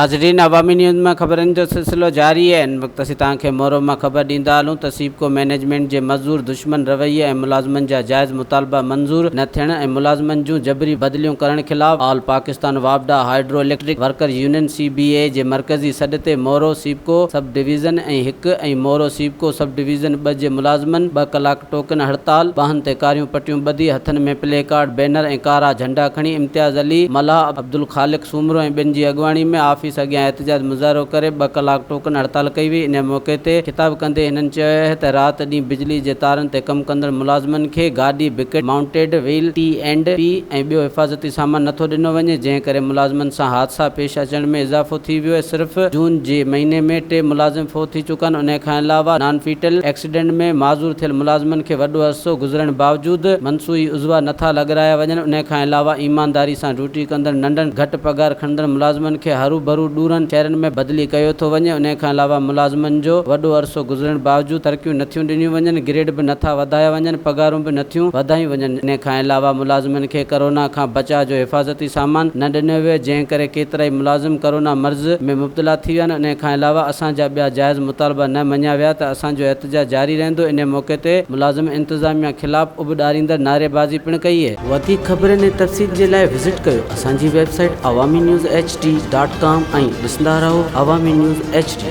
ناظرين عوامي نيوز مان خبرن جو سلسلو جاري آهي ان وقت اسين توهان کي مورو مان خبر ڏيندا هلون ته سيپڪو مئنيجمينٽ جي مزدور دشمن رويي ۽ ملازمن جا جائز مطالبا منظور نه ٿيڻ ۽ ملازمن جون جبري بدليون ڪرڻ خلاف آل پاڪستان واپڊا hydro electric worker union C B اي جي مرڪزي سڏ تي مورو سيپڪو سب ڊويزن ۽ هڪ ۽ مورو سيپڪو سب ڊويزن ٻه جي ملازمن ٻه ڪلاڪ ٽوڪن هڙتال، ٻانهن تي ڪاريون پٽيون ٻڌي، هٿن ۾ پلي ڪارڊ، بينر ۽ ڪارا جهنڊا کڻي امتياز علي ملاح، عبدالخالق سومرو ۽ ٻين جي اڳواڻي ۾ آفيس اڳيان احتجاج مظاهرو ڪري ٻه ڪلاڪ ٽوڪن هڙتال ڪئي وئي. ان موقعي تي خطاب ڪندي هنن چيو اهي ته رات ڏينهن بجلي جي تارن تي ڪم ڪندڙ ملازمن کي گاڏي، bucket, mounted wheel, T and P ۽ ٻيو حفاظتي سامان نٿو ڏنو وڃي، جنهن ڪري ملازمن سان حادثا پيش اچڻ ۾ اضافو ٿي ويو اهي، صرف جون جي مهيني ۾ ٽي ملازم فوت ٿي چڪا آهن، انهي کان علاوه نان فيٽل ايڪسيڊنٽ ۾ معذور ٿيل ملازمن کي وڏو عرصو گذرڻ باوجود منصوعي عضوا نٿا لڳرايا وڃن، انهي کان علاوه ايمانداري سان ڊيوٽي ڪندڙ ننڍن گهٽ پگهار کڻندڙ ملازمن کي هروڀرو ڏورن شهرن ۾ بدلي ڪيو ٿو وڃي، انهي کان علاوه ملازمن جو وڏو عرصو گذرڻ باوجود ترقيون نٿيون ڏنيون وڃن، گريڊ به نٿا وڌايا وڃن، پگهارون به نٿيون وڌايون وڃن، انهي کان علاوه ملازمن کي ڪرونا کان بچاء جو حفاظتي سامان نه ڏنو ويو، جنهن ڪري ڪيترائي ملازم ڪرونا مرض ۾ مبتلا ٿي ويا آهن، انهي کان علاوه اسان جا ٻيا جائز مطالبا نه مڃيا ويا ته اسان جو احتجاج جاري رهندو، انهي موقعي تي ملازم انتظاميا خلاف اڀ ڏاريندڙ نعريبازي پڻ ڪئي. وڌيڪ خبرن ۽ تفصيل جي لاء وزٽ ڪيو اسان جي website Awami news H D dot com ۽ ڏسندا رهو عوامي نيوز ايڇ ڊي.